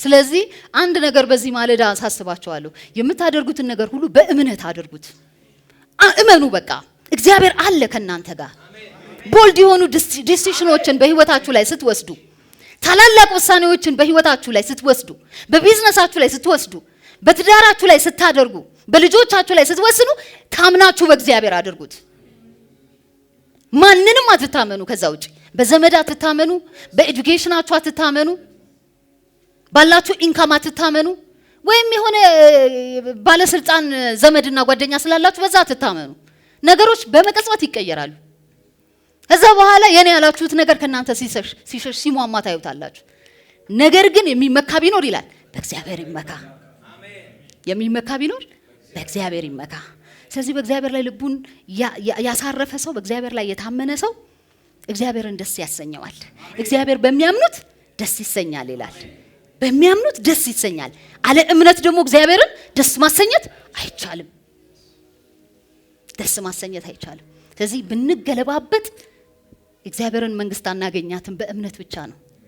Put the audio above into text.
ስለዚህ አንድ ነገር በዚህ ማለዳ አሳስባችኋለሁ። የምታደርጉትን ነገር ሁሉ በእምነት አድርጉት። እመኑ። በቃ እግዚአብሔር አለ ከእናንተ ጋር። Bold የሆኑ decision ኦችን በህይወታችሁ ላይ ስትወስዱ፣ ታላላቅ ውሳኔዎችን በህይወታችሁ ላይ ስትወስዱ፣ በቢዝነሳችሁ ላይ ስትወስዱ፣ በትዳራችሁ ላይ ስታደርጉ፣ በልጆቻችሁ ላይ ስትወስኑ ታምናችሁ በእግዚአብሔር አድርጉት። ማንንም አትታመኑ። ከዛ ውጭ በዘመድ አትታመኑ፣ በ education ኣችሁ አትታመኑ፣ ባላችሁ income አትታመኑ፣ ወይም የሆነ ባለስልጣን ዘመድና ጓደኛ ስላላችሁ በዛ አትታመኑ። ነገሮች በመቀጽበት ይቀየራሉ። ከዛ በኋላ የኔ ያላችሁት ነገር ከእናንተ ሲሸሽ ሲሸሽ ሲሟማ ታዩታላችሁ። ነገር ግን የሚመካ ቢኖር ይላል በእግዚአብሔር ይመካ። የሚመካ ቢኖር በእግዚአብሔር ይመካ። ስለዚህ በእግዚአብሔር ላይ ልቡን ያሳረፈ ሰው፣ በእግዚአብሔር ላይ የታመነ ሰው እግዚአብሔርን ደስ ያሰኘዋል። እግዚአብሔር በሚያምኑት ደስ ይሰኛል ይላል። በሚያምኑት ደስ ይሰኛል። አለ እምነት ደግሞ እግዚአብሔርን ደስ ማሰኘት አይቻልም። ደስ ማሰኘት አይቻልም። ስለዚህ ብንገለባበጥ እግዚአብሔርን መንግስት አናገኛትም። በእምነት ብቻ ነው።